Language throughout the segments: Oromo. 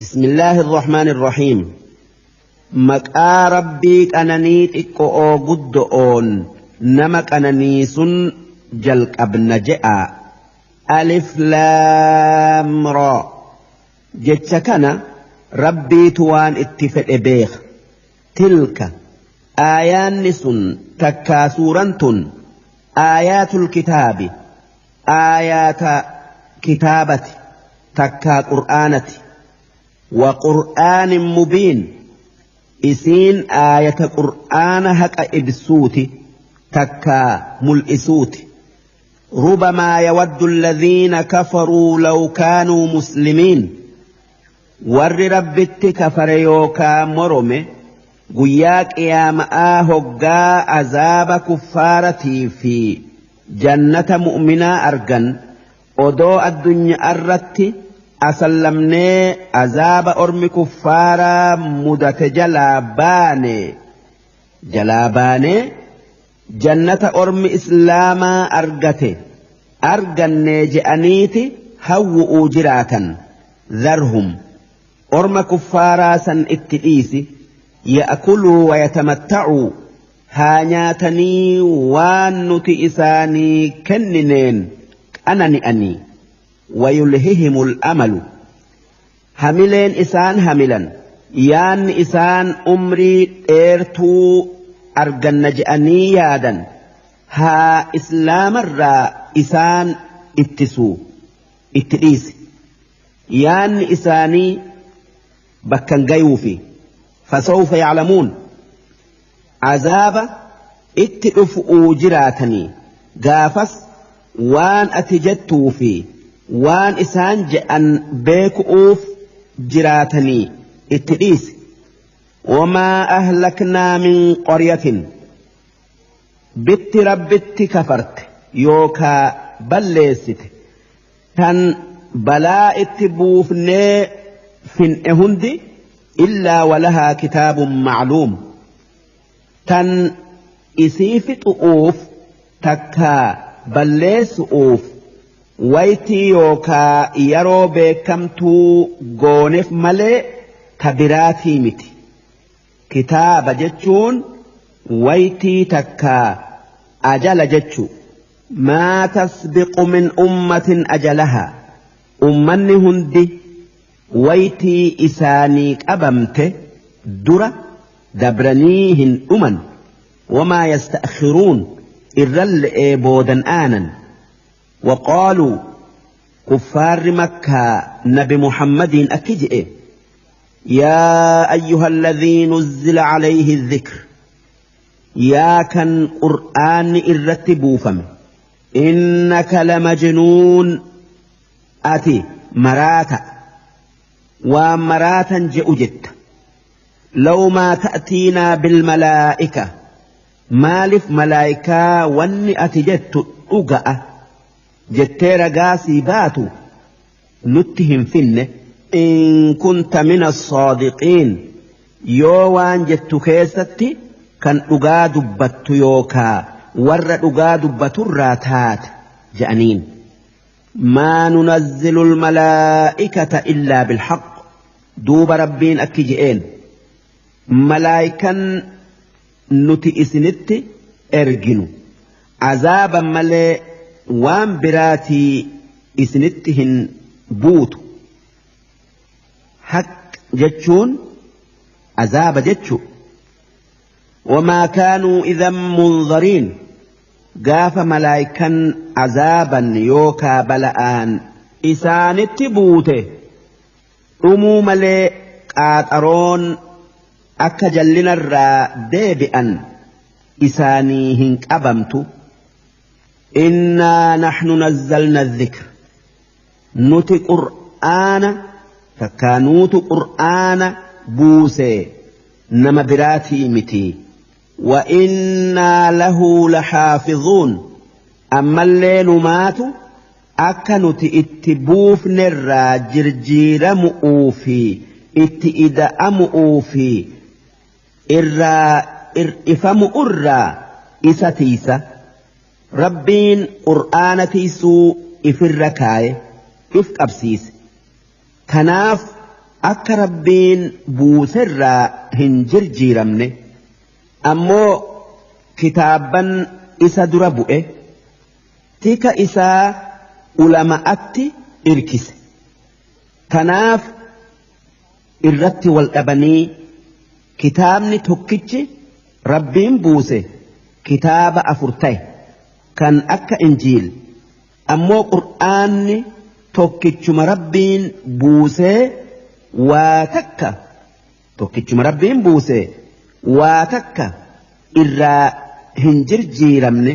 بسم الله الرحمن الرحيم. Maqaa Rabbii qananii xiqqo'oo guddo'oon nama qananii sun jalqabna je'a. Alif Laam Raa. Jecha kana Rabbiitu waan itti fedhe beeka. Tilka aayaanni sun takkaa suuran tun aayaatul kitaabi, aayaata kitaabati takkaa qur'aanati. Wa qur'aanin mubiin, isiin aayata qur'aana haqa ibsuuti takkaa mul'isuuti. ربما يود الذين كفروا لو كانوا مسلمين. Warri Rabbitti kafare yookaa morome guyyaa qiyaama'aa hoggaa azaaba kuffaaratii fi jannata mu'minaa argan, odoo addunyaa irratti asallamnee azaaba ormi kuffaaraa mudate jalaa baane jannata ormi islaamaa argate argannee je'aniiti hawwu'uu jiraatan. ذرهم, orma kuffaaraa san itti dhiisi. يأكلوا ويتمتعوا, haa nyaatanii waan nuti isaanii kennineen qanani'anii. ويلههم الأمل, hamileen isaan hamilan, yaanni isaan umrii dheertuu arganna je'anii yaadan haa islaamarraa isaan ittisuu itti dhiisi. Yaanni isaanii bakkan gayuufi. فسوف يعلمون, azaaba itti dhufu'uu jiraatanii. Gaafas waan ati jettuu fi waan isaan je'an beeku'uuf jiraatanii itti dhiisi. وما أهلكنا من قرية, bitti Rabbitti kafarte yookaa balleessite tan balaa itti buufnee fin'e hundi, إلا ولها كتاب معلوم, tan isii fixu'uuf takkaa balleessu'uuf waytii yookaa yeroo beekamtuu gooneef malee ka biraatii miti. Kitaaba jechuun waytii takkaa ajala jechuu. ما تسبق من أمة أجلها, ummanni hundi waytii isaanii qabamte dura dabranii hin dhuman. وما يستأخرون, irralle'ee boodan aanan. وقالوا, kuffaarri Makkaa Nabi Muhammadiin akki je'e: يا أيها الذي نزل عليه الذكر, yaa kan qur'aanni irratti buufame, إنك لمجنون, ati maraata, waan maraatan je'u jetta. لو ما تأتينا بالملائكة, maaliif malaayikaa wanni ati jettu dhuga'a jettee ragaasii baatu nutti hin finne? إن كنت من الصادقين, yoo waan jettu keessatti kan dhugaa dubbattu yookaa warra dhugaa dubbaturraa taate je'aniin. ما ننزل الملائكة إلا بالحق. Duuba Rabbiin akki je'een: malaayikan nuti isinitti erginu azaaban malee waan biraatii isinitti hin buutu. Haq jechuun azaaba jechu. وما كانوا إذا منظرين, gaafa malaayikan azaaban yookaa bala'aan isaanitti buute dhumuu malee qaaxaroon akka jallinarraa deebi'an isaanii hin qabamtu. إنا نحن نزلنا الذكر, nuti qur'aana takkaanuutu qur'aana buuse, nama biraatii miti. وإنا له لحافظون, ammallee numaatu akka nuti itti buufnerraa jirjiiramu'uu fi itti ida'amu'uu fi irraa ir'ifamu'urraa isa tiisa. Rabbiin qur'aana tiisuu ifirra kaaye, if qabsiise. Kanaaf Akka Rabbiin buuserraa hin jirjiiramne ammoo kitaabban isa dura bu'e tika isaa ulama'atti irkise. Kanaaf irratti wal dhabanii kitaabni tokkichi Rabbiin buuse kitaaba 4 ta'e kan akka Injiil ammoo Qur'aanni tokkichuma Rabbiin buusee waa takka tokkichuma Rabbiin buuse waa takka irraa hin jirjiiramne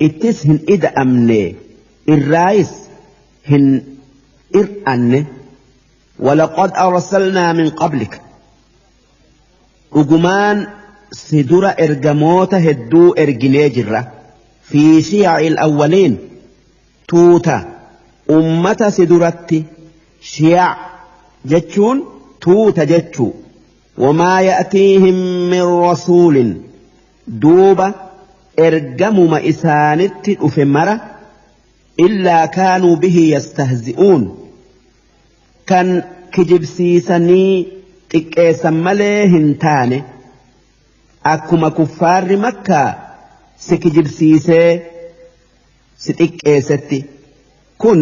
ittis hin ida'amne irraayis hin ir'anne. ولقد أرسلنا من قبلك أجمان سدر إرجموت هدو إرجنيجرة في شيع الأولين توتا أمة سدرت شيع جتشون توتا جتشو وما يأتيهم من رسول دوبة إرجم ما إسانت أفمرة إلا كانوا به يستهزئون كان kijibsiisanii xiqqeessan malee hin taane akkuma kuffaarri Makkaa si kijibsiisee si xiqqeessetti kun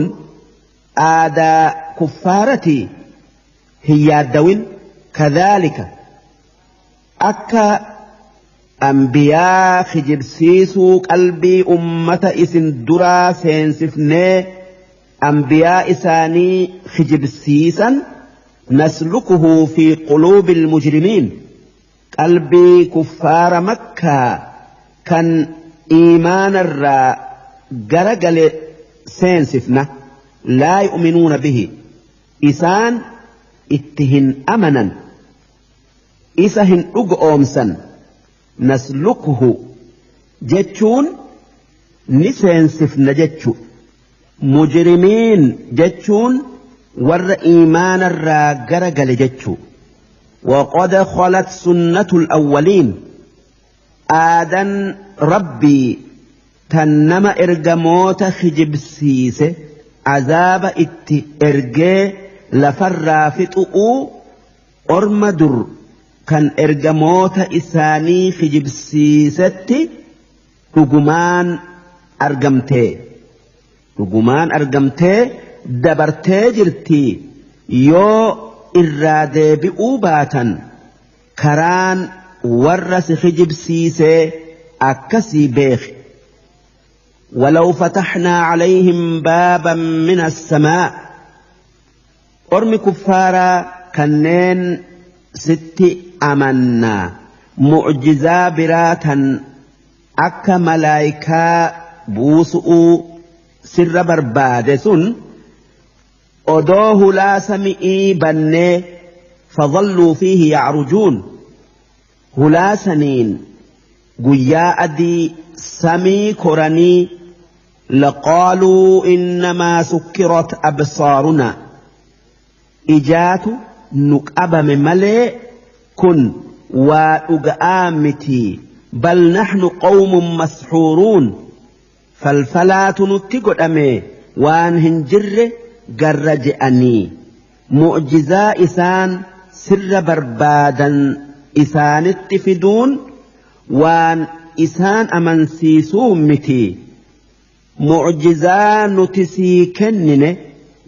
aadaa kuffaaratii hin yaaddawin. Kadhaalika akka ambiyaa kijibsiisuu qalbii ummata isin duraa seensifnee ambiyaa isaanii kijibsiisan نسلكه في قلوب المجرمين قلبي كفار مكة كان إيمان الراء جرجل سينسفنا لا يؤمنون به إسان اتهن أمنا إسهن أقومسا نسلكه جتشون نسينسفنا جتشو مجرمين جتشون ور إيمان الراجرجل جتشو. وقد خلت سنة الأولين آدن ربي تنما إرجموت خجبسيس عذاب إت إرجي لفرافتؤ أرمدر كان إرجموت إساني خجبسيست رجمان أرجمتي رجمان أرجمتي dabartee jirti yoo irraa deebi'uu baatan karaan warra si kijibsiisee akkasii beeki. ولو فتحنا عليهم بابا من السماء ormi kuffaaraa kanneen sitti amannaa mu'jizaa biraa tan akka malaayikaa buusu'uu sirra barbaade sun odoo hulaa sami'ii bannee fadhalluu fiihi yacrujuun hulaa saniin guyyaa adii samii koranii laqaaluu innamaa sukkirat absaaruna ijaatu nu qabame malee kun waa dhuga'aa miti bal naxnu qawmun masxuuruun falfalaatu nutti godhame waan hin jirre garra je'anii mu'jizaa isaan sirra barbaadan isaanitti fiduun waan isaan amansiisuu miti. Mu'jizaa nuti sii kennine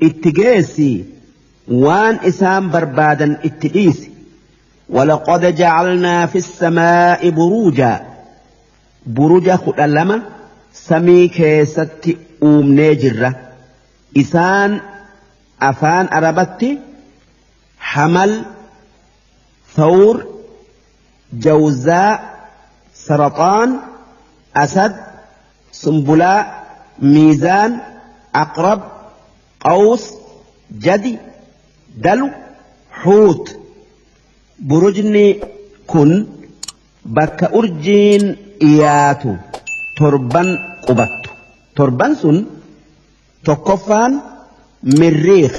itti geessi waan isaan barbaadan itti dhiisi. ولقد جعلنا في السماء بروجا buruja 12 samii keessatti uumnee jirra. Isaan afaan Arabatti hamal, thawr, jawzaa, saraxaan, asad, sumbulaa, miizaan, aqrab, qaws, jadi, dalu, xuut. Burujni kun bakka urjiin dhiyaatu torban qubattu. Torban sun tokkoffaan mirriikh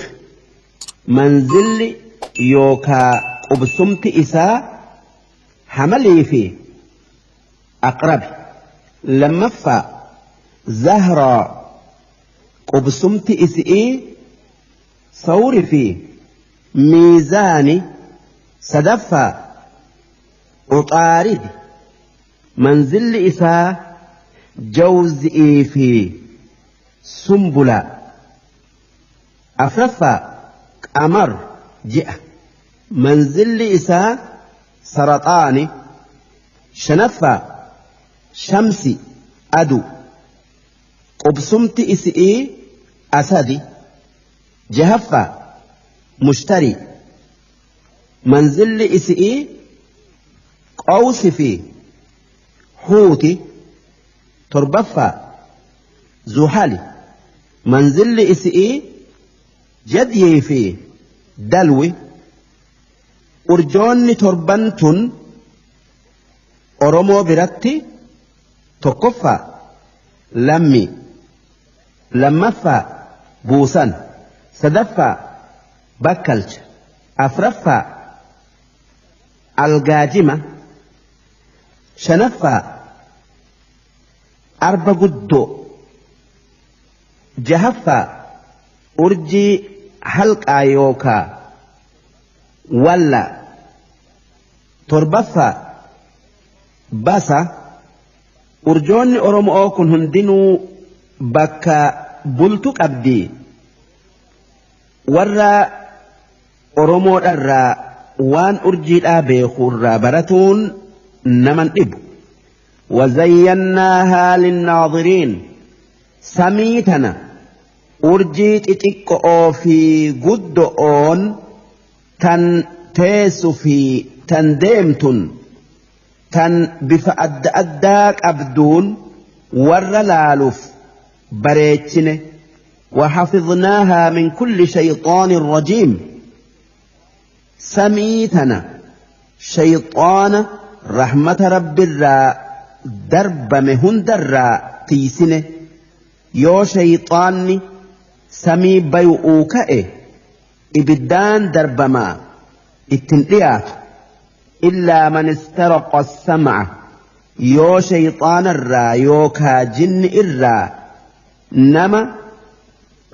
manzilli yookaa qubsumti isaa hamalii fi aqrabi. Lammaffaa zahraa qubsumti isi'ii sawri fi Miizaani. Sadaffaa Uxaaridi. Manzilli isaa Jawzi'ii fi Sumbulaa. Afraffaa Qamar ji'a. Manzilli isaa Saraxaani. Shanaffaa Shamsi adu. Qubsumti isi'ii Asadi. Jahaffaa Mushtari. Manzilli isi'ii Qawsi fi Huuti. Torbaffaa Zuhali. Manzilli isi'ii Jadyii fi Dalwi. Urjoonni torban tun Oromoo biratti tokkoffaa Lammii, lammaffaa Buusan, sadaffaa Bakkalcha, afraffaa Algaajima, shanaffaa Arba Guddoo, jahaffaa Urjii Halqaa yookaa Wallaa, torbaffaa Basa. Urjoonni Oromo'oo kun hundinuu bakka bultu qabdi. Warra Oromoodharraa waan urjiidhaa beeku irraa baratuun naman dhibu. Wazayyannaahaa linnaadiriin. Samii tana urjii xixiqqo'oo fi guddo'oon tan teessu fi tan deemtun tan bifa adda addaa qabduun warra laaluuf bareechine. وحفظناها من كل شيطان رجيم. Samii tana shayxaana rahmata Rabbirraa darbame hundarraa tiisine. Yoo shayxaanni samii bayu'uu ka'e ibiddaan darbamaa ittin dhiyaatu. Illaa man istaraqa as-sam'a. Yoo shayxaanarraa yookaa jinni irraa nama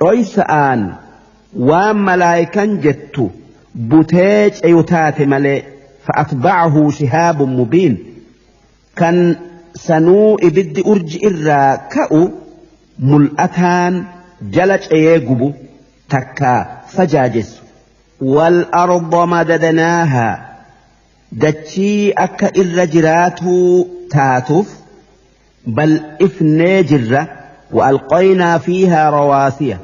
dhoysa'aan waan malaayikan jettu butee ceyu taate malee. Fa'atba'ahu shihaabun mubiin. Kan sanuu ibiddi urji irraa ka'u mul'ataan jala ceyee gubu takkaa fajaajessu. Wal arda madadnaahaa. Dachii akka irra jiraatuu taatuuf bal'ifnee jirra. Wa'alqaynaa fiihaa rawaasiya.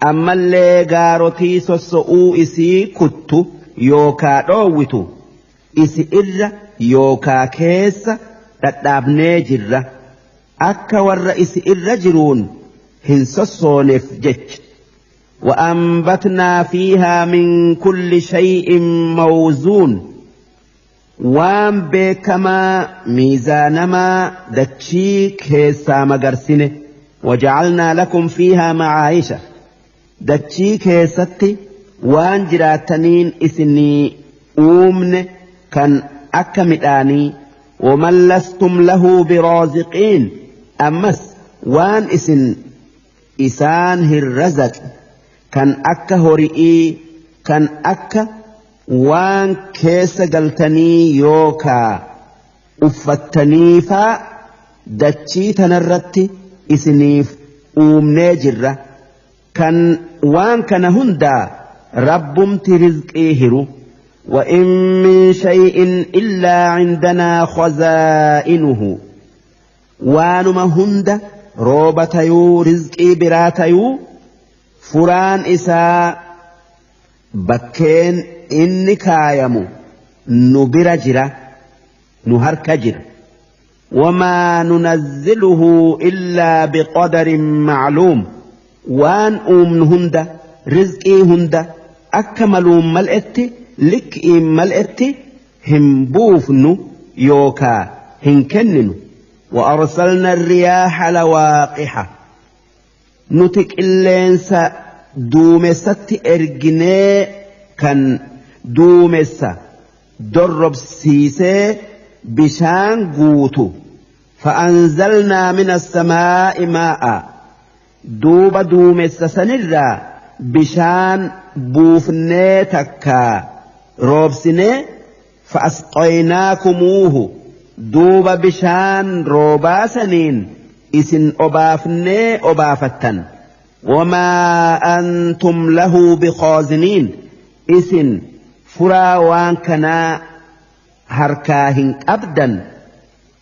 Ammallee gaarotii sosso'uu isii kuttu yookaa dhoowwitu isi irra yookaa keessa dhadhaabnee jirra, akka warra isi irra jiruun hin sossooneef jecha. وأنبتنا فيها من كل شيء موزون. Waan beekamaa miizaanamaa dachii keessaa magarsine. وجعلنا لكم فيها معايشة. Dachii keessatti waan jiraataniin isinii uumne kan akka midhaanii. ومن لستم له برازقين. Ammas waan isin isaan hin razaqne kan akka hori'ii, kan akka waan keessa galtanii yookaa uffattaniifaa dachii tanarratti isiniif uumnee jirra. Kan waan kana hundaa Rabbumti rizqii hiru. وإن من شيء إلا عندنا خزائنه. Waanuma hunda, rooba tayuu rizqii biraa tayuu, furaan isaa bakkeen inni kaayamu nu bira jira, nu harka jira. وما ننزله إلا بقدر معلوم. Waan uumnu hunda, rizqii hunda, akka maluun mal'etti, likkiin mal'etti hin buufnu yookaa hin kenninu. وأرسلنا الرياح لواقحة. Nuti qilleensa duumessatti erginee kan duumessa dorrobsiisee bishaan guutu. فأنزلنا من السماء ماء. Duuba duumessa sanirraa bishaan buufnee takkaa roobsinee fa'asqaynaakumuuhu duuba bishaan roobaasaniin isin obaafnee obaafattan wamaa antum lahu bikhaaziniin isin furaa waan kanaa harkaa hin qabdan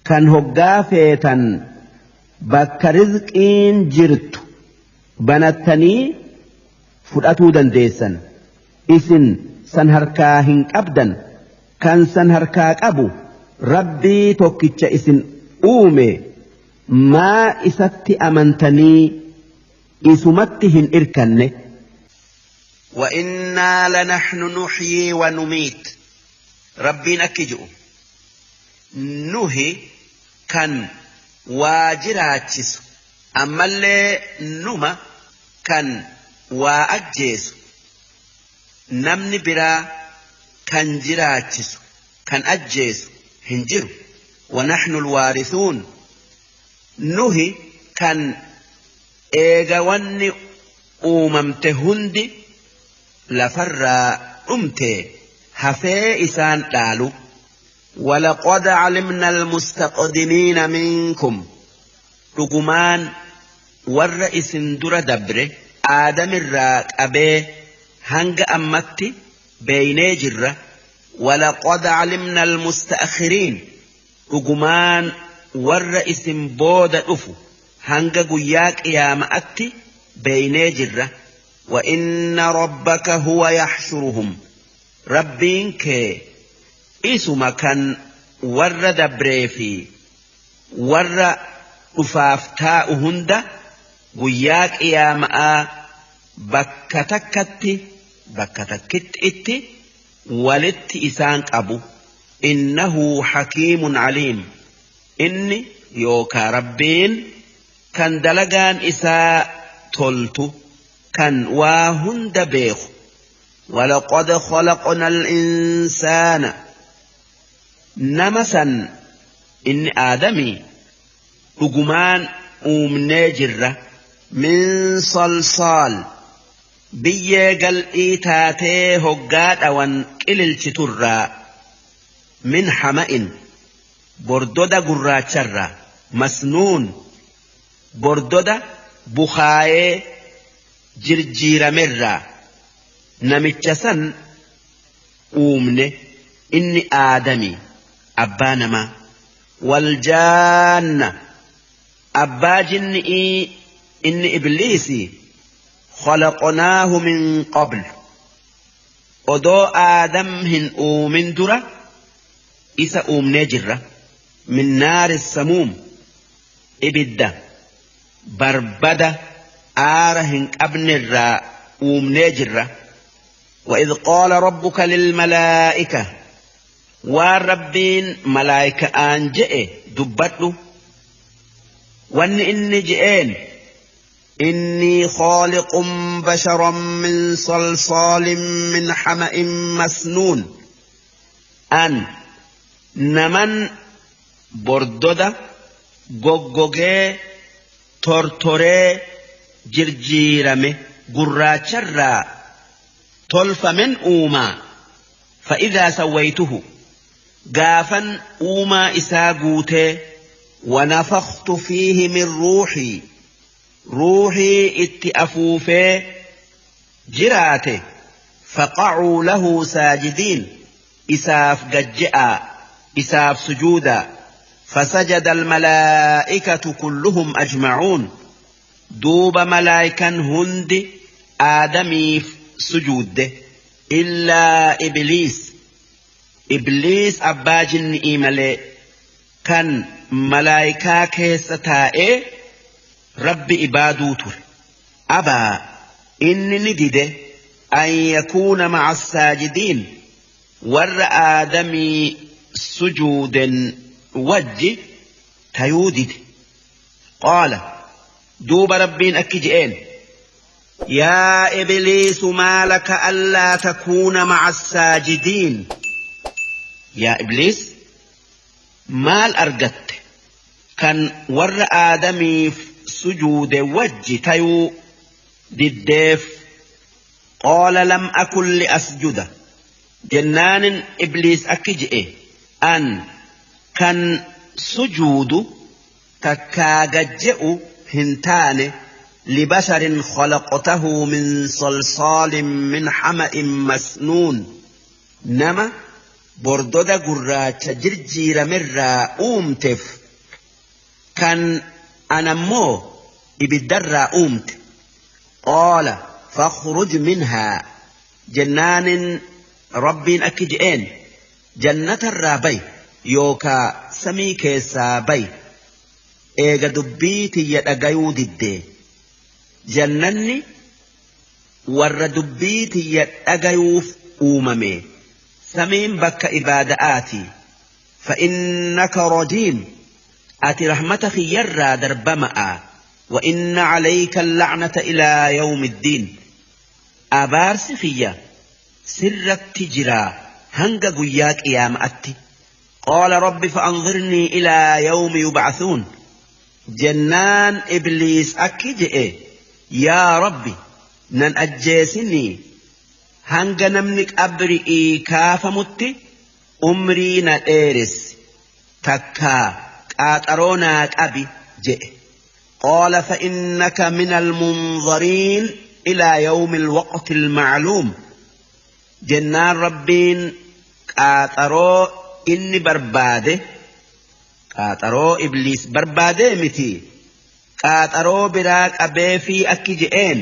kan hoggaa feetan bakka rizqiin jirtu banattanii fudhatuu dandeessan isin san harkaa hin qabdan kan san harkaa qabu rabbii tokkicha isin uume maa isatti amantanii isumatti hin irkanne. وإنا لنحن نحيي ونميت ربين أكجؤ نهي كان واجراتشس أما اللي نما كان وأجيس نمني برا كان جراتشس كان أجيس هنجر ونحن الوارثون نهي كان إيغواني أممت هندي لفر أمتي هفي إسان قالوا ولقد علمنا المستقدمين منكم رقمان والرئيس در دبره آدم الراك أبي هنگ أمتي بيني جرة ولقد علمنا المستأخرين رقمان والرئيس بود أفو هنگ قياك يا مأتي بيني جرة وإن ربك هو يحشرهم ربينك إسما كان ور دبريفي ور أفافتاء هند قياك يا ماء بكتكت بكتكت إتي ولت إسانك أبو إنه حكيم عليم إني يوكا ربين كان دلقان إساء تلتو كان واهند بيخ ولقد خلقنا الإنسان نمسا إن آدمي رجمان أمني جرة من صلصال بيجل إيتاتي هقات أوان إلل من حمأ بردودة قراتشرة مسنون بردودة بخاي jirjiiramerraa namicha san uumne inni aadami abbaa namaa waljaanna abbaa jinni'ii inni ibliisi khalaqnaahu min qabl odoo aadam hin uumin dura isa uumnee jirra min naari samuum ibidda barbada aara hin qabnerraa uumnee jirra وإذ قال ربك للملائكة والربين ملائكة آن جئ دبتلو وأن إني جئين إني خالق بشرا من صلصال من حمأ مسنون أن نمن بردودة غوغوغي تورتوري jirjiirame gurraacharraa tolfamen uumaa fa'idaa sawwaytuhu gaafan uumaa isaa guutee wanafakhtu fiihi min ruuxii ruuxii itti afuufee jiraate faqacuu lahu saajidiin isaaf gajje'aa isaaf sujuudaa فسجد الملائكة كلهم أجمعون دوب ملائكا هند آدميف سجود إلا إبليس إبليس أبا جن إيمالي كان ملائكا كيستائي رب إبادو تر أبا إني ندده أن يكون مع الساجدين ور آدمي سجود وجه تيودد قال دوب ربين أكجئين يا إبليس ما لك ألا تكون مع الساجدين يا إبليس مال أرجت كان ور آدمي سجود وجه تيو ددف Qaala lam akun liasjuda jennaanin Ibliis akki je'e an kan sujuudu takkaa gajje'u hin taane libasharin khalaqtahu min salsaalin min hama'in masnuun nama bordoda gurraacha jirjiiramerraa uumteef kan anammoo ibiddarraa uumte. Qaala fakhruj minhaa jennaanin Rabbiin akki je'een jannatarraa bay yookaa samii keessaa bay eega dubbii tiyya dhagayuu diddee. Jannanni warra dubbii tiyya dhagayuuf uumame, samiin bakka ibaada'aati. Fa'innaka rajiim ati rahmata kiyyarraa darbama'a. Wa inna calayka allacnata ilaa yawmi iddiin abaarsi kiyya sirratti jiraa hanga guyyaa qiyaama'atti. Qaala rabbi fa'anzirnii ilaa yawmi yubcathuun jennaan Ibliis akki je'e yaa Rabbi nan ajjeesinii hanga namni qabri'ii kaafamutti umrii na dheeressi takkaa qaaxaroo naa qabi je'e. Qaala fa'innaka minal munzariin ilaa yawmil waqtil ma'luum jennaan Rabbiin qaaxaroo inni barbaade qaaxaroo Ibliis barbaadee miti qaaxaroo biraa qabeefii akki je'een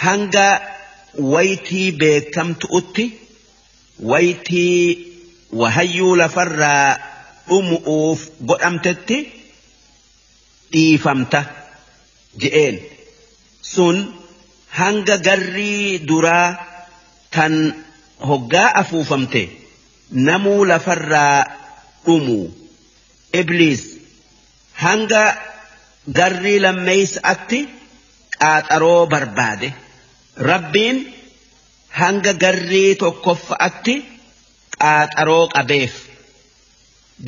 hanga waytii beekamtu'utti waytii wahayyuu lafarraa dhumu'uuf godhamtetti dhiifamta je'een sun hanga garrii duraa tan hoggaa afuufamte namuu lafarraa dhumu. Ibliis hanga garrii lammeeysa'atti qaaxaroo barbaade. Rabbiin hanga garrii tokkoffa'atti qaaxaroo qabeef.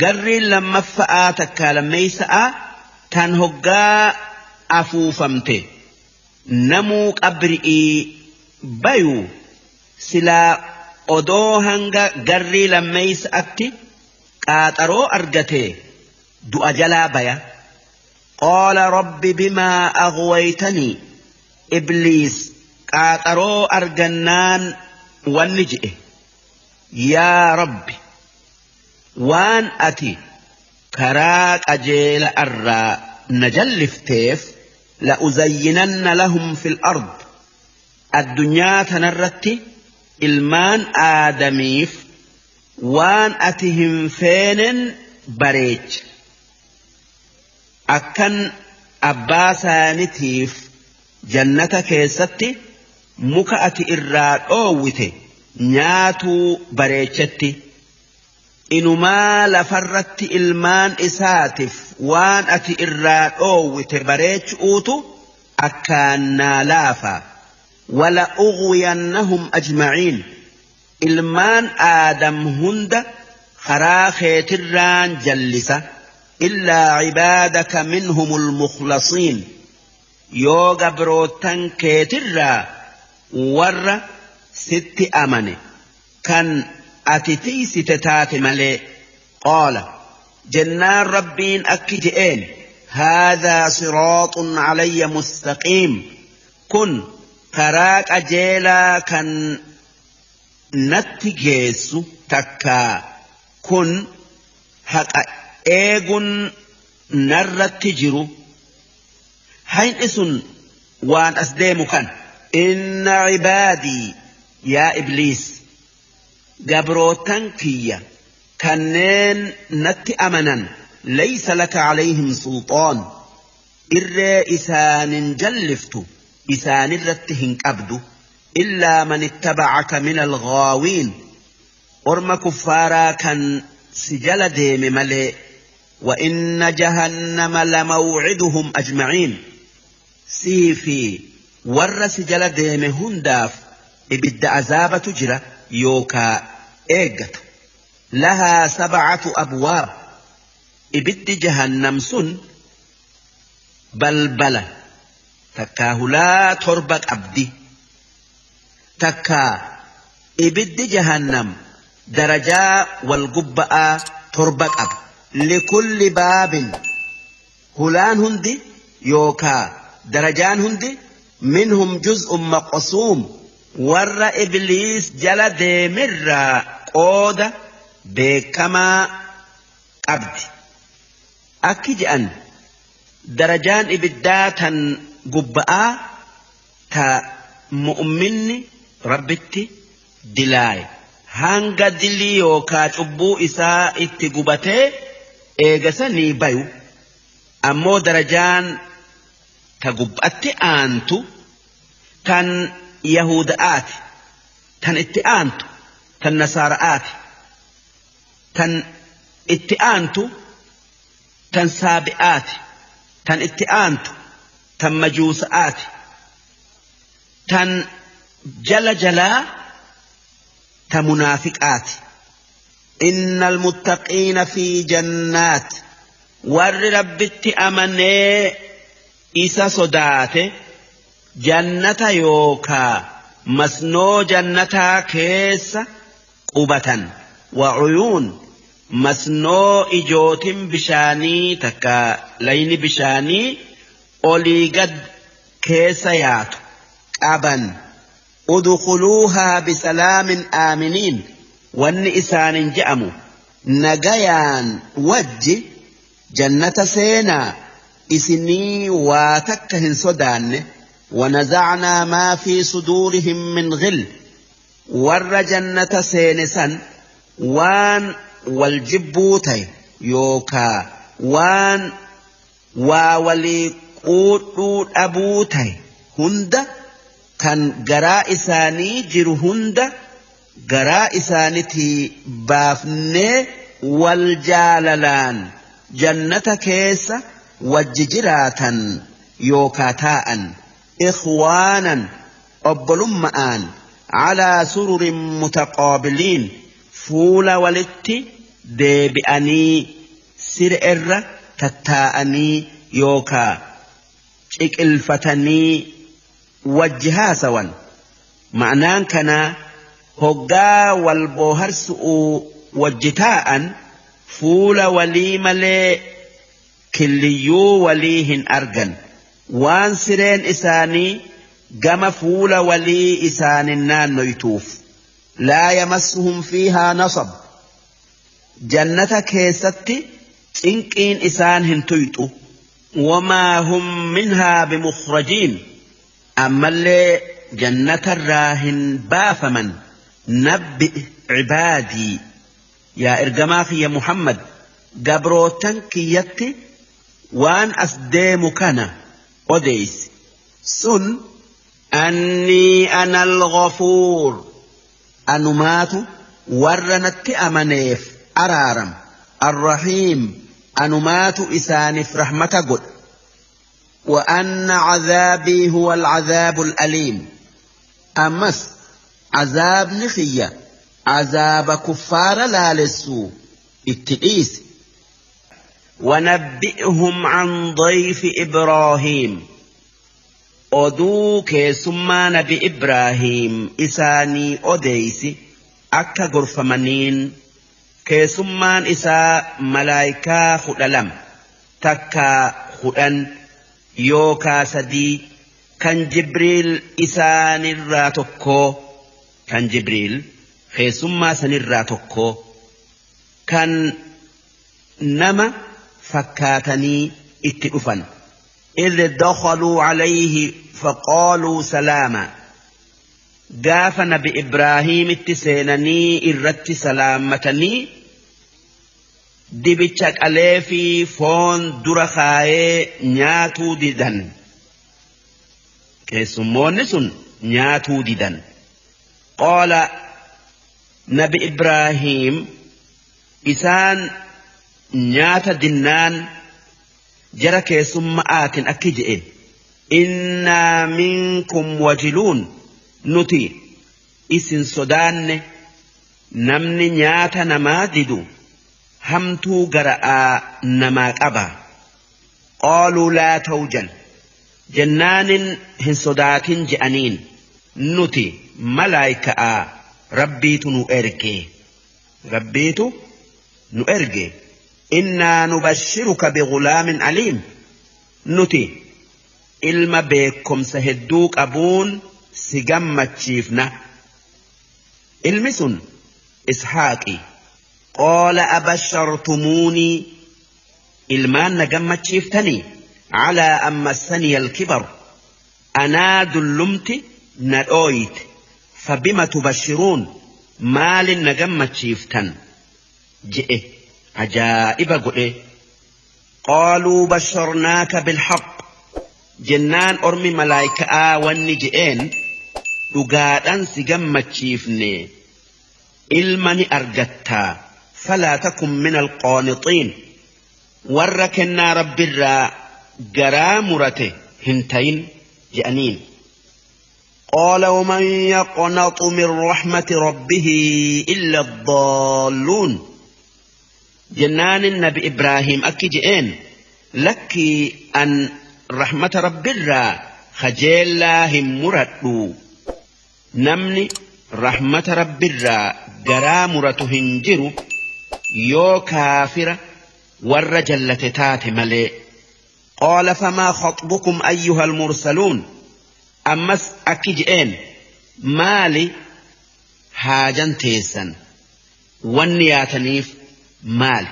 Garriin lammaffa'aa takkaa lammeeysa'aa tan hoggaa afuufamte namuu qabri'ii bayu silaa odoo hanga garrii lammeeysa'atti qaaxaroo argate du'a jalaa baya. Qaala rabbi bimaa aghwaytanii Ibliis qaaxaroo argannaan wanni je'e yaa Rabbi waan ati karaa qajeela irraa na jallifteef la'uzayyinanna lahum fil ard addunyaa tanarratti ilmaan aadamiif waan ati hin feenen bareecha akkan abbaa saanitiif jannata keessatti muka ati irraa dhoowwite nyaatuu bareechetti inumaa lafarratti ilmaan isaatiif waan ati irraa dhoowwite bareechuutu akkaan naa laafa. Wala ughwiyannahum ajma'iin ilmaan aadam hunda karaa keetirraan jallisa illaa cibaadaka minhumul mukhlasiin yoo gabrootan keetirraa warra sitti amane kan ati tiisite taate malee. Qaala jennaan Rabbiin akki je'een haadhaa siraaxun calayya mustaqiim kun karaa qajeelaa kan natti geessu takkaa kun haqa eegun narratti jiru hayni sun waan as deemu kan inna cibaadii yaa Ibliis gabrootan kiyya kanneen natti amanan laysa laka calayhim sulxaan irree isaanin jalliftu isaanirratti hin qabdu illaa man ittabacaka min alghaawiin orma kuffaaraa kan si jala deeme malee. Wa inna jahannama lamawciduhum ajmaciin sii fi warra si jala deeme hundaaf ibidda azaabatu jira yookaa eeggata. Lahaa sabcatu abwaab ibiddi jahannam sun balbala takkaa hulaa torba qabdi. Takka ibiddi jahannam darajaa wal gubba'aa 7 qaba. Likulli baabin hulaan hundi yookaa darajaan hundi minhum juz'un maqsuum warra ibliis jala deemirraa qooda beekamaa qabdi. Akki je'an darajaan ibiddaa tan gubba'aa ta mu'minni rabbitti dilaaye hanga dilii yookaa cubbuu isaa itti gubatee eegasanii bayu. Ammoo darajaan ta gubbatti aantu tan Yahuda'aati, tan itti aantu tan Nasaara'aati, tan itti aantu tan Saabi'aati, tan itti aantu tan Majuusa'aati, tan jala jalaa ta munaafiqaati. Innal muttaqiina fi jannaat warri rabbitti amanee isa sodaate jannata yookaa masnoo jannataa keessa qubatan. Wa cuyuun masnoo ijootin bishaanii takka layni bishaanii olii gad keessa yaatu qaban. Udkhuluuhaa bisalaamin aaminiin wanni isaanin je'amu nagayaan wajji jannata seenaa isinii waa takka hin sodaanne. ونزعنا ما في صدورهم من غل ور جنة سينسا وان والجبوتي يوكا وان واولي قوتو أبوتي هند كان جراء إساني جر هند جراء إسانتي بافني والجاللان جنة كيس وججراتا يوكا تاء إخوانا أبلمآن على سرر متقابلين فول ولت ديبئني سرئر تتاءني يوكا إكلفتني وجهاسوا. معنان كان هقا والبوهرسؤ وجتاء فول ولي ملي كليو وليهن أرجن waan sireen isaanii gama fuula walii isaanin naannoytuuf. Laa yamassuhum fiihaa nasab jannata keessatti cinqiin isaan hin tuyxu. Wamaa hum minhaa bimukhrajiin ammallee jannatarraa hin baafaman. Nabbi cibaadii yaa ergamaa kiyya Muhammad gabrootan kiyyatti waan as deemu kana odeys sun annii ana al-ghafuur anumaatu warra natti amaneef araaram, arrahiim anumaatu isaaniif rahmata godha. Wa anna cazaabii huwa alcazaabu alaliim ammas cazaabni kiyya cazaaba kuffaara laalessuu itti dhiisi. ونبئهم عن ضيف إبراهيم أدو كيسما نبي إبراهيم إساني أديسي أكا غرفمنين كيسمان إسا ملايكا خدلم تكا خدن يوكا سدي كان جبريل إساني الراتوكو كان جبريل كيسما سني الراتوكو كان نما فكاتني اتئفا. إذ دخلوا عليه فقالوا سلاما قاف نبي إبراهيم اتسينني إرت سلامتني دبتشك أليفي فون درخاي نياتو ديدن كيسمونسون نياتو ديدن. قال نبي إبراهيم إسان nyaata dinnaan jara keessumma'aatiin akki je'e innaa minkum wajiluun nuti isin sodaanne namni nyaata namaa didu hamtuu gara'aa namaa qaba. Qaaluu laa tawjal jennaanin hin sodaatin je'aniin nuti malaayika'a rabbiitu nu erge rabbiitu nu erge innaa nubashshiruka bighulaamin aliim nuti ilma beekomsa hedduu qabuun si gammachiifna ilmi sun ishaaqi qaala abashartumuunii ilmaan na gammachiiftanii calaa an massaniya alkibar anaa dullumti na dhooyte fabima tubashiruun maalin na gammachiiftan je'e ajaa'iba godhe qaaluu basharnaaka bilhaq jennaan ormi malaayika'aa wanni je'een dhugaadhan si gammachiifne ilma ni argattaa falaa takun min alqaanixiin warra kennaa rabbirraa garaa murate hin tayin je'aniin قال ومن يقنط من رحمة ربه إلا الضالون جنان النبي إبراهيم أكي جئين لك أن رحمة رب الرا خجيل الله مرتو نمني رحمة رب الرا جرا مرته هنجرو يو كافر والرجل تتات ملئ قال فما خطبكم أيها المرسلون أمس أكجئين مالي هاجن تيسن والنياتنيف مال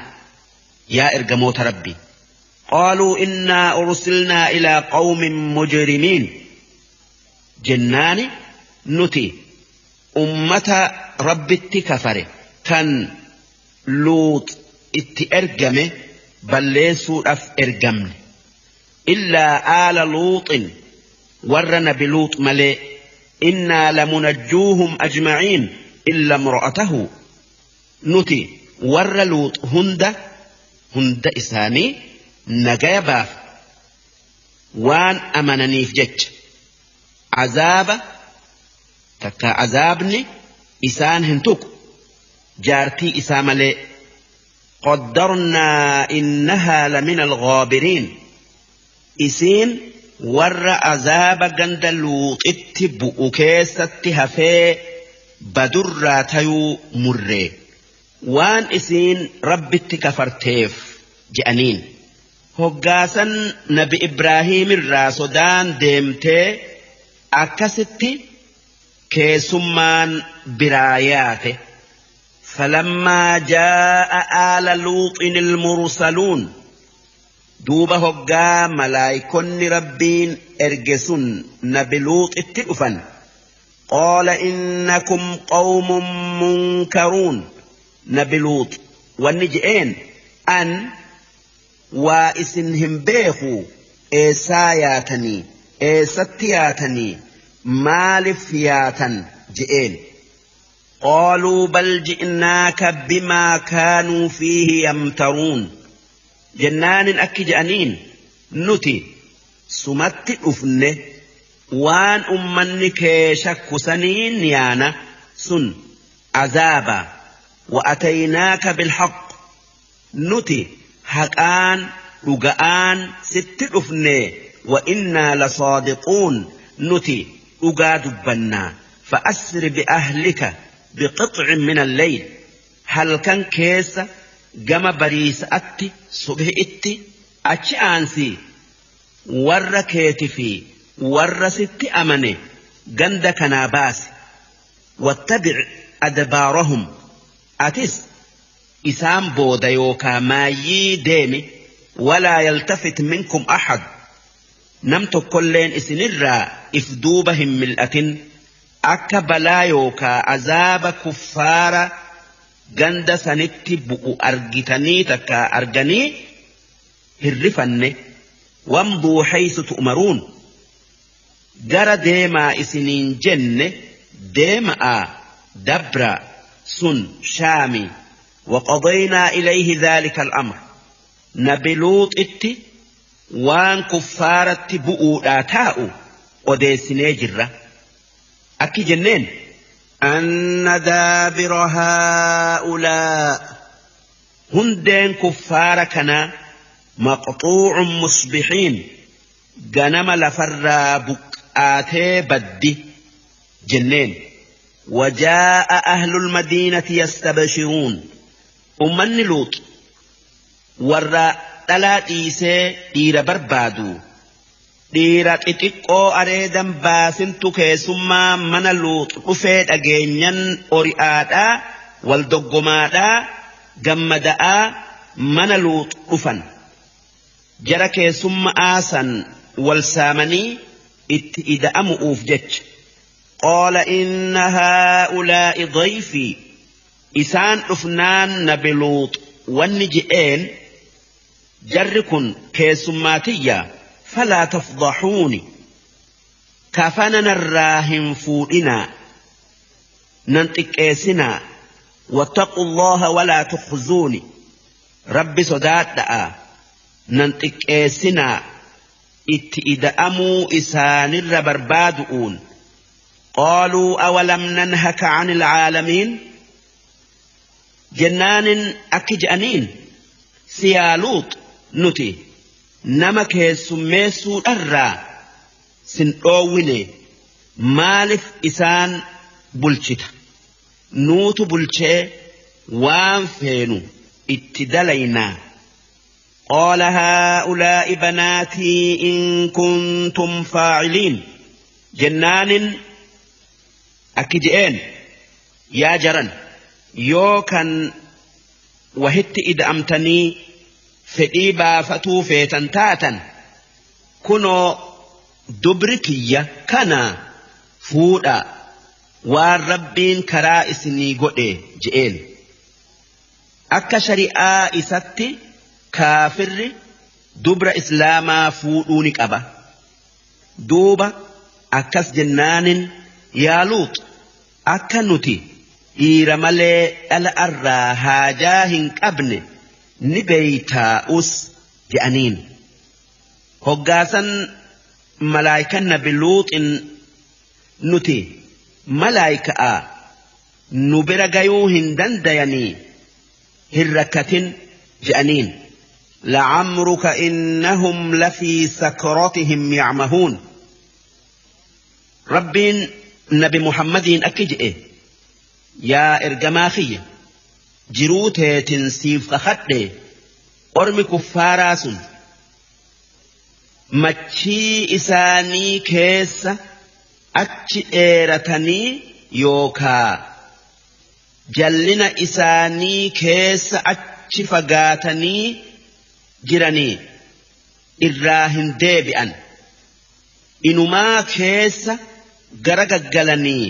يا إرجموت ربي قالوا إنا أرسلنا إلى قوم مجرمين جناني نتي أمة ربي اتكفر كان لوط اتأرجمه بل ليسوا أف إرجمن إلا آل لوط ورن بلوط ملئ إنا لمنجوهم أجمعين إلا امرأته نتي ور لوط هند هند إساني نجابا وان أمنني في جج عذاب تكا عذابني إسان هنتوك جارتي إساملي قدرنا إنها لمن الغابرين إسين warra azaaba ganda luuxitti bu'u keessatti hafee badurraa tayuu murree waan isiin rabbitti kafarteef je'aniin hoggaasan nabi Ibraahiim irraa sodaan deemtee akkasitti keessummaan biraa yaate falammaa jaa'a aala luuxin ilmursaluun duuba hoggaa malaayikonni rabbiin erge sun nabi luuxitti dhufan qaala innakum qawmun munkaruun nabi luux wanni je'een an waa isin hin beeku eessaa yaatanii eessatti yaatanii maaliif yaatan je'een qaaluu bal ji'naaka bimaa kaanuu fiihi yamtaruun jennaanin akki je'aniin nuti sumatti dhufne waan ummanni kee shakku saniin yaana sun azaaba wa'ataynaaka bilhaq nuti haqaan dhuga'aan sitti dhufne wa innaa lasaadiquun nuti dhugaa dubbannaa fa'asri bi'ahlika biqixcin min alleyl halkan keessa gama bariisa'atti subhi'itti achi aansi warra keeti fi warra sitti amane ganda kanaa baasi wattabic adbaarahum atis isaan booda yookaa maayyii deemi walaa yaltafit minkum axad nam tokkolleen isinirraa if duuba hin mil'atin akka balaa yookaa azaaba kuffaara ganda sanitti bu'u argitanii takka arganii hirrifanne wamduu haysu tu'maruun gara deemaa isiniin jenne deema'a dabra sun shaami وقضينا إليه ذلك الأمر نبي لوط itti waan kuffaaratti bu'uudhaa taa'u odeessinee jirra akki jenneen أن دابر هؤلاء hundeen kuffaara kanaa مقطوع مصبحين ganama lafarraa buqqaatee baddi jenneen. وجاء أهل المدينة يستبشرون. Ummanni Luut warra dhalaa dhiisee dhiira barbaadu, dhiira xixiqqoo areedan baasintu keessummaa mana Luut dhufee dhageenyan ori'aadhaa wal doggomaadhaa gammada'aa mana Luut dhufan. Jara keessummaa san wal saamanii itti ida'amu'uuf jecha. Qaala inna haa'ulaa'i dayfii. Isaan dhufnaan nabi Luut wanni je'een jarri kun keessummaatiyya falaa tafdaxuuni, kafana narraa hin fuudhinaa, nan xiqqeessinaa. Wattaqu Allaha walaa tukhzuuni, rabbi sodaadha'a nan xiqqeessinaa itti ida'amuu isaanirra barbaadu'uun. Qaaluu awalam nanhaka 'anil caalamiin jennaanin akki je'aniin siyaa Luut nuti nama keessummeessuudharraa sin dhoowwine, maaliif isaan bulchita? Nuutu bulchee waan feenu itti dalaynaa. Qaala haa'ulaa'i banaatii in kuntum faa'iliin jennaanin akki je'een yaa jaran yoo kan wahitti ida'amtanii fedhii baafatuu feetan taatan kunoo dubri kiyya kana fuudhaa waan rabbiin karaa isinii godhe je'een. Akka shari'aa isatti kaafirri dubra islaamaa fuudhuu ni qaba. Duuba akkas jennaanin yaa Luut akka nuti dhiira malee dhala irraa haajaa hin qabne ni beeytaa'us je'aniin. Hoggaasan malaayikan nabi Luuxin nuti malaayikaa nu bira gayuu hin dandayanii hin rakkatin je'aniin. La'amruka innahum lafii sakratihim ya'mahuun. Rabbiin nabi Muhammadiin akki je'e yaa ergamaa kiyya jiruu teetin siif kakadhe ormi kuffaaraa sun machii isaanii keessa achi dheeratanii yookaa jallina isaanii keessa achi fagaatanii jiranii irraa hin deebi'an. Inumaa keessa gara gaggalanii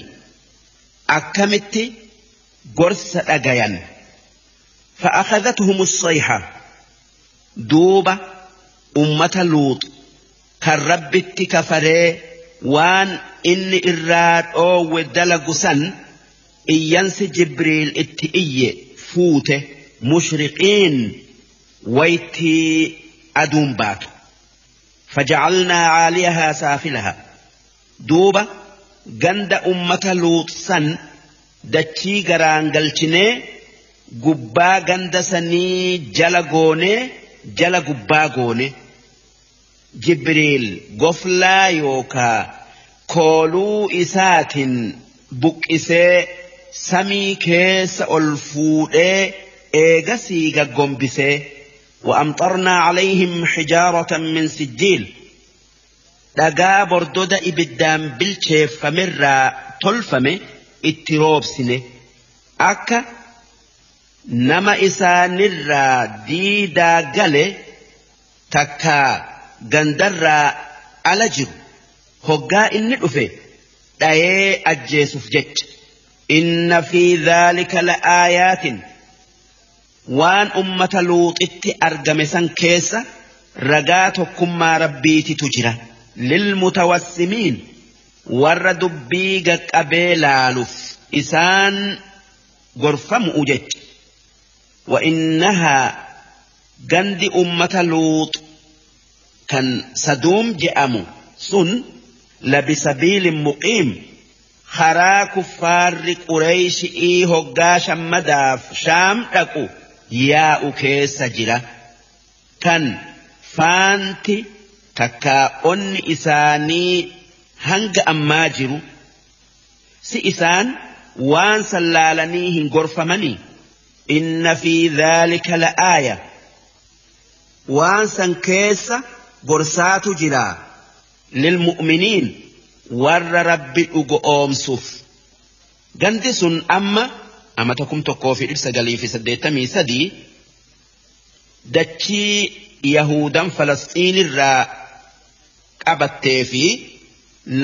akkamitti gorsa dhagayan. Fa'akhadhatuhum as-sayha. Duuba ummata Luut kan rabbitti kafaree waan inni irraa dhoowwe dalagu san iyyansi Jibriil itti iyye fuute mushriqiin waytii aduun baatu. Faja'alnaa 'aaliyahaa saafilahaa. Duuba ganda ummata Luut san dachii garaan galchinee gubbaa ganda sanii jala goonee jala gubbaa goone. Jibriil goflaa yookaa kooluu isaatiin buqqisee samii keessa ol fuudhee eegasii gaggombisee. وأمطرنا عليهم حجارة من سجيل. Dhagaa bordoda ibiddaan bilcheeffamerraa tolfame itti roobsine akka nama isaanirraa diidaa gale takkaa gandarraa ala jiru hoggaa inni dhufe dhayee ajjeesuuf jecha. Inna fi dhaalika la'aayaatin. Waan ummata Luuxitti argame san keessa ragaa tokkummaa rabbiititu jira. Lilmutawassimiin warra dubbii gaqqabee laaluuf isaan gorfamu'u jecha. Wa innahaa gandi ummata Luux kan Saduum je'amu sun labisabiilin muqiim karaa kuffaarri Qureeyshii hoggaa shammadaaf Shaam dhaqu yaa'u keessa jira. Kan faanti takkaa onni isaanii hanga ammaa jiru si isaan waan sallaalanii hin gorfamanii. Inna fi dhaalika la'aaya, waan san keessa gorsaatu jira. Lilmu'miniin, warra Rabbi dhugo oomsuuf. Gandi sun amma amata 1983 dachii Yahudan Falasxiinirraa qabattee fi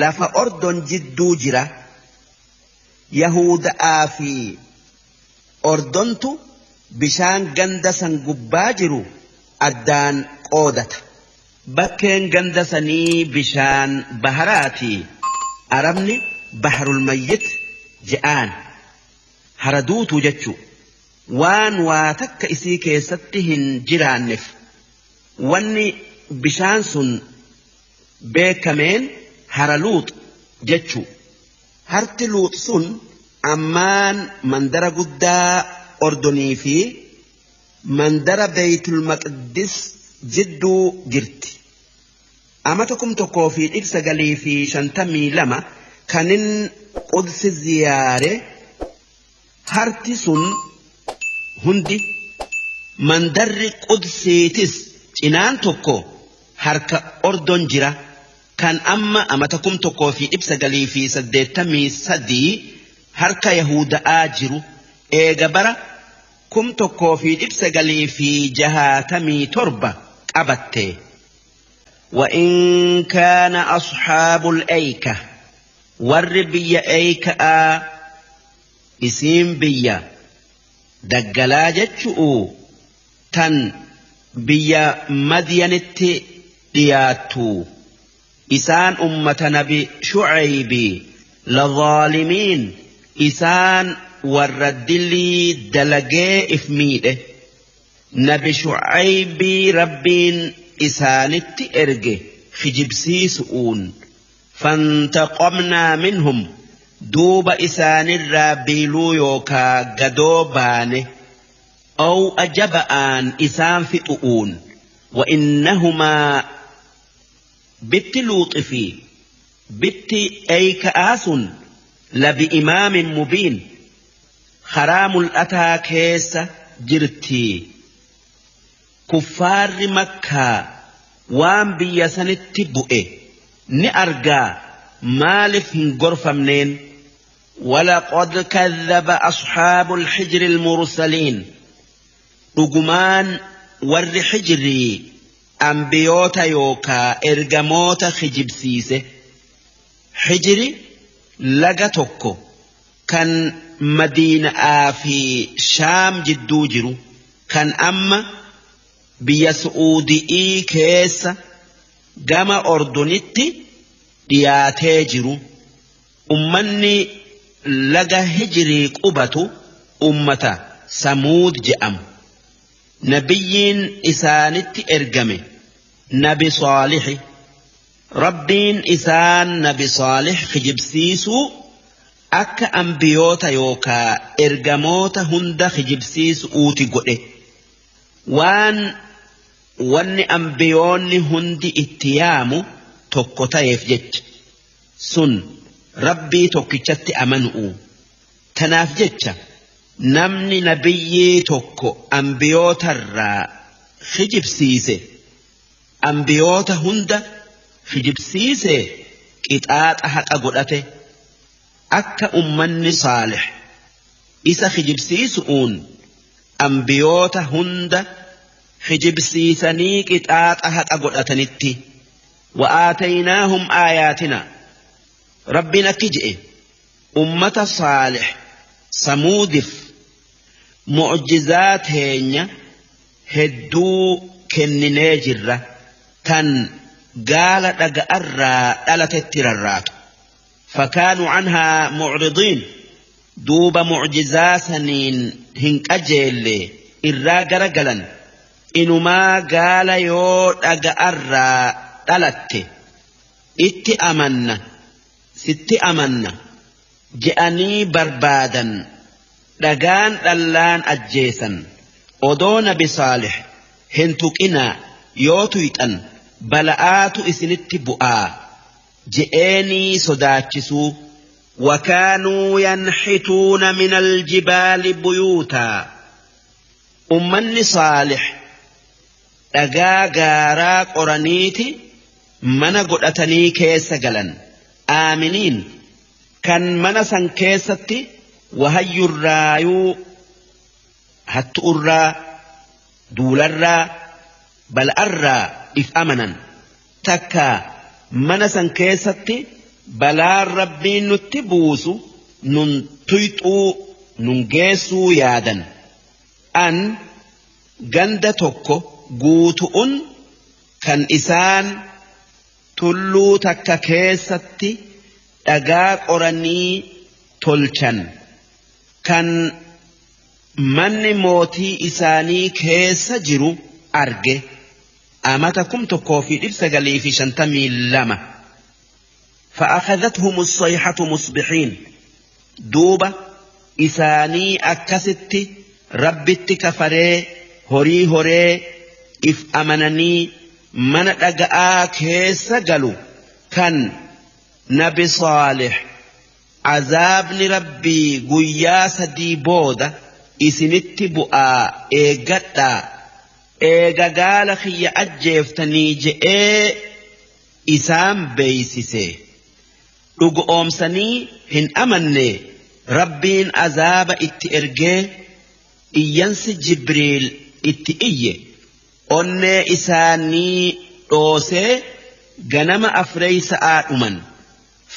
lafa Ordon jidduu jira. Yahuda'aa fi Ordontu bishaan ganda san gubbaa jiru addaan qoodata. Bakkeen ganda sanii bishaan baharaati. Arabni Bahrul Mayyit je'aan, hara duutuu jechuu, waan waa takka isii keessatti hin jiraanneef. Wanni bishaan sun beekameen hara Luux jechuu. Harti Luux sun ammaan mandara guddaa Ordonii fi mandara Beeytul Maqdis jidduu jirti. Amata 1952 kanin Qudsi ziyaare, harti sun hundi, mandarri Qudsiitis cinaan tokko harka Ordon jira. Kan amma amata 1983 harka Yahuda'aa jiru eega bara 1967 qabatte. وإن كان أصحاب الأيكة، warri biyya Eeyka'aa, isiin biyya daggalaa jechu'u tan biyya Madyanitti dhiyaattu, isaan ummata nabi Shucaybi, لظالمين, isaan warra dilii dalagee if miidhe. Nabi Shucaybii Rabbiin isaanitti erge kijibsiisu'uun. فانتقمنا منهم, duuba isaanirraa biiluu yookaa gadoo baane, aw ajaba'aan isaan fixu'uun. وإنهما, bitti Luuxi fi bitti Eeyka'aa sun, لبإمام مبين, karaa mul'ataa keessa jirti. Kuffaarri Makkaa waan biyya sanitti bu'e ni argaa, maaliif hin gorfamneen? ولقد كذب أصحاب الحجر المرسلين, dhugumaan warri Hijrii ambiyoota yookaa ergamoota kijibsiise. Hijri laga tokko kan Madiina'aa fi Shaam jidduu jiru, kan amma biyya Su'uudi'ii keessa gama Ordonitti dhiyaatee jiru. Ummanni laga Hijirii qubatu ummata Samuud je'amu. Nabiyyiin isaanitti ergame Nabi Saalixi. Rabbiin isaan Nabi Saalix kijibsiisuu akka ambiyoota yookaa ergamoota hunda kijibsiisuuti godhe. Waan wanni ambiyoonni hundi itti yaamu tokko ta'eef jecha, sun Rabbii tokkichatti amanu'u. Tanaaf jecha namni nabiyyii tokko ambiyootarraa kijibsiise, ambiyoota hunda kijibsiise, qixaaxa haqa godhate. Akka ummanni Saalix isa kijibsiisu'uun ambiyoota hunda kijibsiisanii qixaaxa haqa godhatanitti. وآتيناهم آياتنا, Rabbiin akki je'e, ummata Saalix Samuudif mu'jizaa teenya hedduu kenninee jirra, tan gaala dhaga'arraa dhalatetti rarraatu. فكانوا عنها معرضين, duuba mu'jizaa saniin hin qajeelle, irraa garagalan. Inumaa gaala yoo dhaga'arraa dhalatte itti amanna, sitti amanna je'anii barbaadan, dhagaan dhallaan ajjeesan. Odoo Nabi Saalix hin tuqinaa, yoo tuyxan bala'aatu isinitti bu'aa je'eenii sodaachisuu. وكانوا ينحتون من الجبال بيوتا أمني صالح dhagaa gaaraa qoraniiti mana godhatanii keessa galan aaminiin kan mana san keessatti wahayyurraayuu hattu'urraa duularraa bal'arraa if amanan takka mana san keessatti balaan rabbiin nutti buusu nun tuyxuu nun geessuu yaadan an ganda tokko guutu'un kan isaan tulluu takka keessatti dhagaa qoranii tolchan kan manni mootii isaanii keessa jiru arge amata 1952 فأخذتهم الصيحة مصبحين دوبة إساني أكست ربت كفري هري هري if amananii mana dhaga'aa keessa galu kan nabi Saalih azaabni rabbii guyyaa 3 booda isinitti bu'aa eeggadhaa eega gaala kiyya ajjeeftanii je'ee isaan beeysise dhugoomsanii hin amanne rabbiin azaaba itti ergee iyyansi Jibriil itti iyye onnee isaanii dhoosee ganama 4 sa'aa dhuman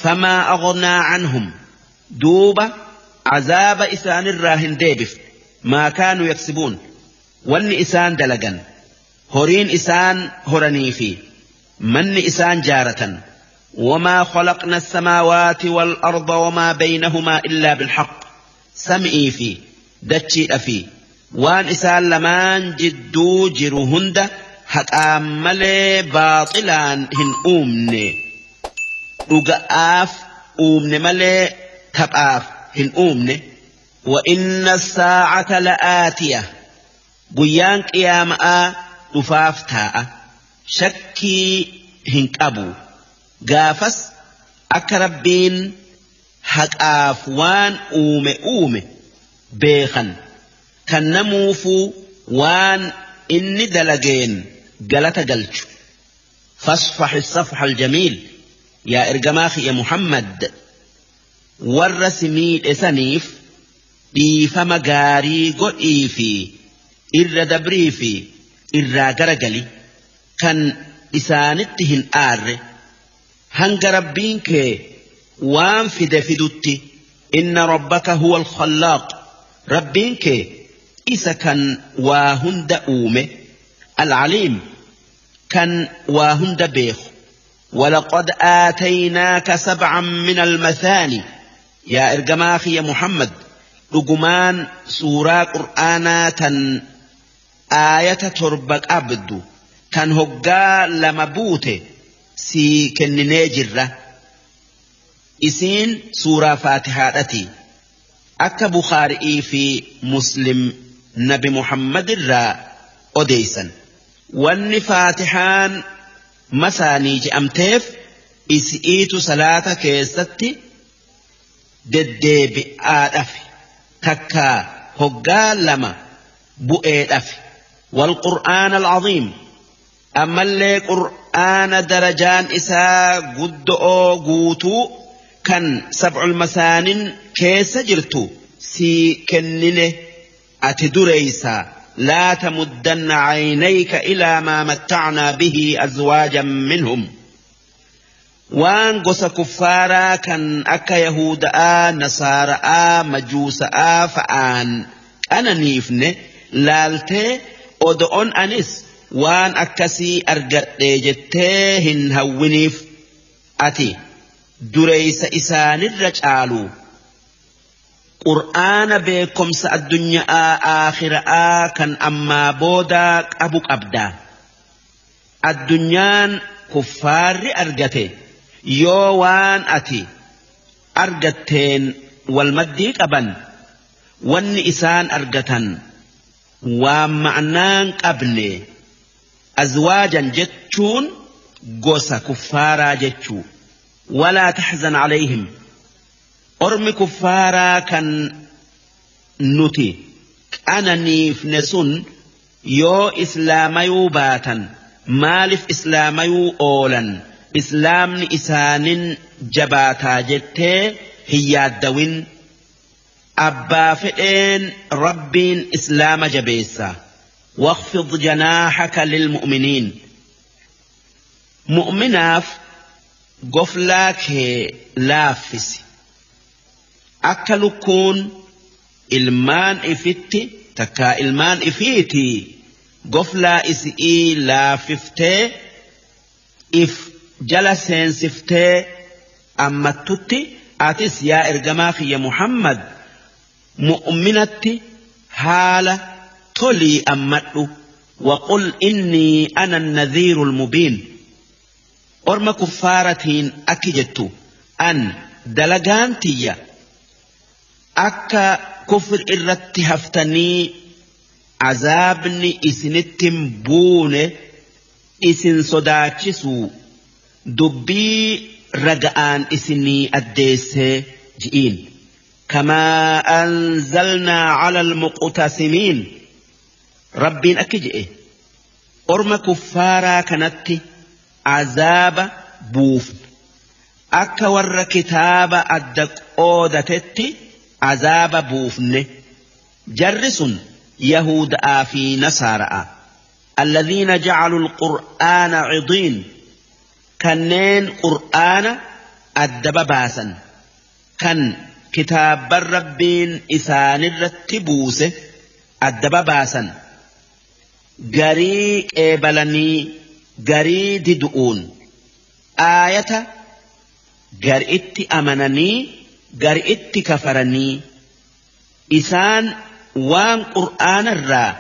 famaa aghnaa anhum duuba azaaba isaanirraa hin deebifne maa kaanuu yaksibuun wanni isaan dalagan horiin isaan horanii fi manni isaan jaaratan wamaa khalaqna as-samaawaati wal arda wamaa baynahumaa illaa bilhaq sam'ii fi dachiidha fi waan isaan lamaan jidduu jiru hunda haqaan malee baaxilaan hin uumne dhuga'aaf uumne malee taphaaf hin uumne wa inna as-saa'ata la'aatiya guyyaan qiyaama'aa dhufaaf taa'a shakkii hin qabu gaafas akka rabbiin haqaaf waan uume uume beekan kan namuufuu waan inni dalageen galata galchu fasfax as-safha al-jamiil yaa ergamaa kiyya Muhammad warra si miidhe saniif dhiifama gaarii godhii fi irra dabrii fi irraa garagali kan isaanitti hin aarre hanga rabbiin kee waan fide fidutti inna rabbaka huwa al-khallaaq rabbiin kee isa kan waa hunda uume al-aliim kan waa hunda beeku ولقد آتيناك 7 من المثاني يا إرجماخي يا محمد رجمان سورة قرآنات آية تربك أبدو كان هجا لما بوته سي كننجرة إسين سورة فاتحة أكا بخاري في مسلم نبي محمد الرا أديسا وان فاتحان مساني جأمتيف إسئيت صلاة كيستي deddeebi'aadhaaf takkaa hoggaa lama bu'eedhaaf والقرآن العظيم ammallee qur'aana darajaan isaa guddoo guutuu kan sab'ul masaanin keessa jirtu sii kennine ati dureysa لا تمدن عينيك إلى ما متعنا به أزواجا منهم waan gosa kuffaaraa kan akka Yahuda'aa, Nasaara'aa, Majuusa'aa fa'aan qananiifne laaltee odo'on anis waan akkasii argadhe jettee hin hawwiniif ati dureysa isaanirra caalu qur'aana beekumsa addunyaa aakhira'aa kan ammaa boodaa qabu qabda. Addunyaan kuffaarri argate yoo waan ati argatteen walmaddii qaban wanni isaan argatan waan ma'naan qabne azwaajan jechuun gosa kuffaaraa jechuu walaa taxzan calayhim Ormi kuffaaraa kan nuti qananiifne sun yoo islaamayuu baatan maaliif islaamayuu oolan islaamni isaanin jabaataa jettee hin yaaddawin abbaa fedheen rabbiin islaama jabeessa. Waqfid janaaxaka lilmu'miniin mu'minaaf goflaa kee laaffisi akka lukkuun ilmaan ifitti takkaa ilmaan ifiitii goflaa isi'ii laaffiftee if jala seensiftee ammattutti atis yaa ergamaa kiyya Muhammad mu'minatti haala tolii ammadhu waqul innii ana nadhiirul mubiin orma kuffaaratiin akki jettu an dalagaan tiyya akka kufr irratti haftanii azaabni isinitti hin buune isin sodaachisuu dubbii raga'aan isinii addeessee ji'iin. Kamaa anzalnaa cala almuqtasimiin rabbiin akki je'e orma kuffaaraa kanatti azaaba buufne akka warra kitaaba adda qoodatetti azaaba buufne jarri sun yahuuda'aa fi nasaara'a. Alladhiina jacaluu alqur'aana cidiin kanneen qur'aana adda babaasan kan kitaabban rabbiin isaanirratti buuse adda babaasan garii qeebalanii garii didu'uun aayata gari'itti amananii gari'itti kafaranii isaan waan qur'aanarraa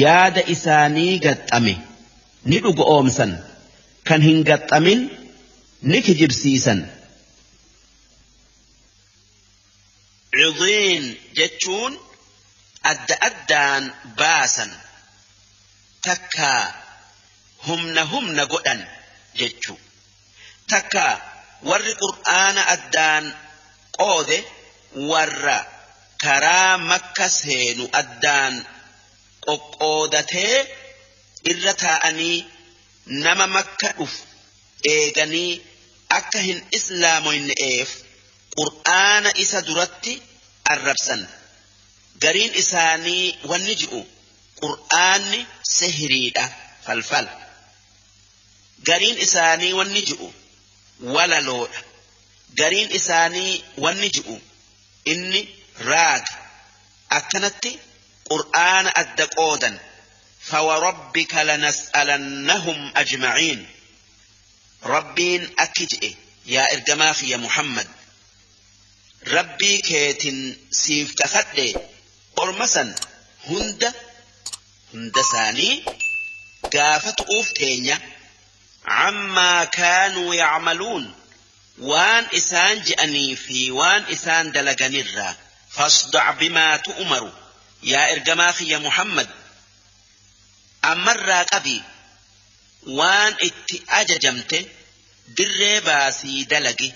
yaada isaanii gaxxame ni dhugoomsan kan hin gaxxamin ni kijibsiisan. Cidiin jechuun adda addaan baasan takkaa humna humna godhan jechuu takkaa warri qur'aana addaan qoode warra karaa makka seenu addaan qoqqoodatee irra taa'anii nama makka dhufu eeganii akka hin islaamoyne'eef qur'aana isa duratti arrabsan. Gariin isaanii wanni ji'u qur'aanni sihiriidha falfala. Gariin isaanii wanni ji'u walaloodha. Gariin isaanii wanni ji'u inni raaga. Akkanatti qur'aana adda qoodan. فوربك لنسألنهم أجمعين ربين أكجئ يا إرجماخي يا محمد ربي كيتن سيف كخدي أرمسا هند هندساني قافت أوفتينيا عما كانوا يعملون وان إسان جأني في وان إسان دلقنرا فاصدع بما تؤمر يا إرجماخي يا محمد ammarraa qabi waan itti ajajamte dirree baasii dalagi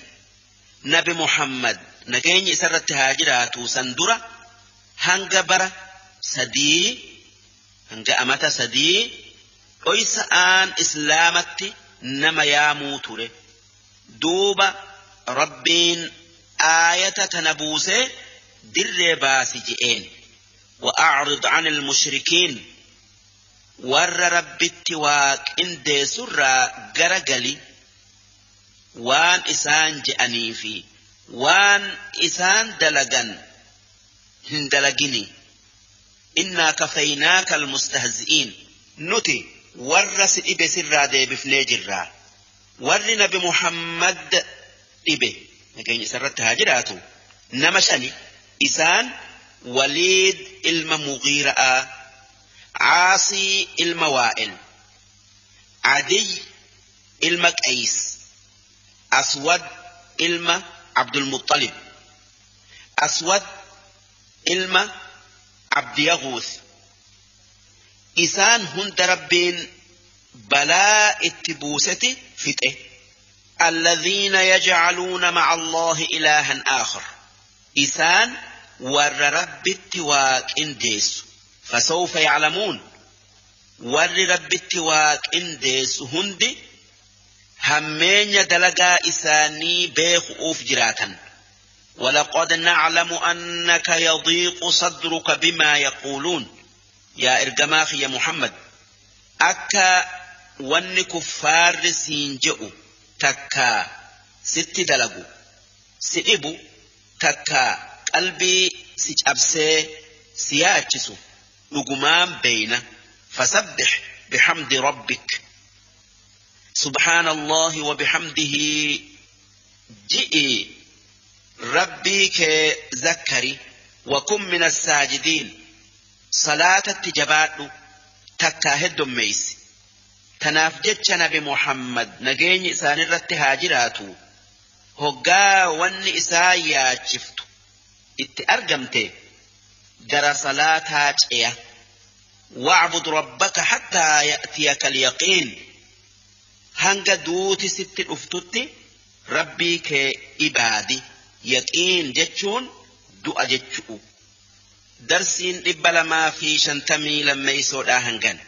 nabi Muhammad nageenyi isarratti haa jiraatu san dura hanga bara sadii hanga amata sadii dhoysa'aan islaamatti nama yaamuu ture duuba rabbiin aayata tana buusee dirree baasi je'een wa'acrid an ilmushrikiin warra rabbitti waaqindeessurraa gara gali waan isaan je'anii fi waan isaan dalagan hin dalagini innaa kafaynaaka almustahzi'iin nuti warra si dhibe sirraa deebifnee jirraa warri nabi Muhammad dhibe nageenya isarratti haa jiraatu nama shani isaan Waliid ilma Mughiira'aa عاصي الموائل عدي المقيس أسود الم عبد المطلب أسود الم عبد يغوث إسان هند ربين بلاء التبوسة فتئ الذين يجعلون مع الله إلها آخر Isaan warra Rabbitti waa qindeessu. Fasawfa ya'lamuun, warri Rabbitti waa qindeessu hundi hammeenya dalagaa isaanii beeku'uuf jiraatan. ولقد نعلم أنك يضيق صدرك بما يقولون. Yaa ergamaa kiyya Muhammad, akka wanni kuffaarri siin je'u takkaa sitti dalagu si dhibu, takkaa qalbii si cabsee si yaachisu dhugumaan beeyna. فسبح بحمد ربك. سبحان الله وبحمده ji'i Rabbii kee zakkari. وكن من الساجدين, salaatatti jabaadhu takkaa heddummeeysi. Tanaaf jecha Nabi Muhammad, nageenyi isaanirratti haa jiraatu, hoggaa wanni isaa yaachiftu itti argamte gara salaataa ceya. واعبد ربك حتى يأتيك اليقين, hanga duuti sitti dhuftutti Rabbii kee ibaadi. Yaqiin jechuun du'a jechu'u. Darsiin 252dhaa hangan.